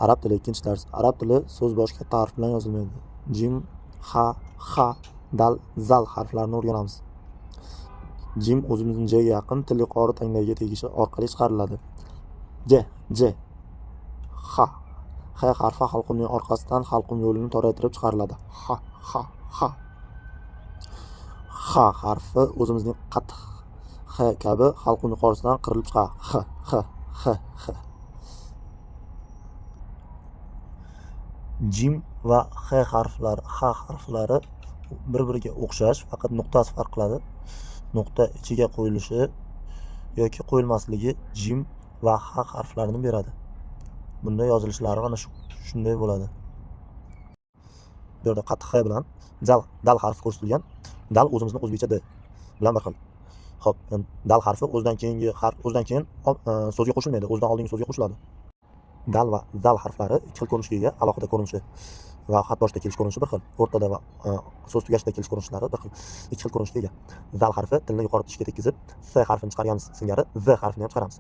Arab tili, ikkinchi dars. Arab tili so'z boshi katta harf bilan yozilmaydi. Jim, ha, xa, dal, zal harflarini o'rganamiz. Jim o'zimizning j ga yaqin, til yuqori tanglayga tegishi orqali chiqariladi. J, j, x. X harfi halqumning orqasidan halqum yo'lini toraytirib chiqariladi. H, h, h. X harfi o'zimizning qattiq x kabi halqum yuqorisidan qirilib chiqadi. X, x, x, x. Jim va x harflari, x harflari bir-biriga o'xshash, faqat nuqtasi farq qiladi. Nuqta ichiga qo'yilishi yoki qo'yilmasligi jim va x harflarini beradi. Bunda yozilishlari mana shunday bo'ladi. Bu yerda qattiq x bilan zal, dal harfi ko'rsatilgan. Dal o'zimizning o'zbekcha d bilan bir xil. Xo'p, dal harfi o'zidan keyingi harf, o'zidan keyin so'zga qo'shilmaydi, o'zidan oldingi so'zga qo'shiladi. Dal va zal harflari ikki xil ko'rinishga ega, alohida ko'rinishi va xat boshida kelish ko'rinishi bir xil, o'rtada va so'z tugashida kelish ko'rinishlari bir xil, ikki xil ko'rinishga ega. Zal harfi tilni yuqori tishga tekkizib, s harfini chiqarganimiz singari z harfini ham chiqaramiz.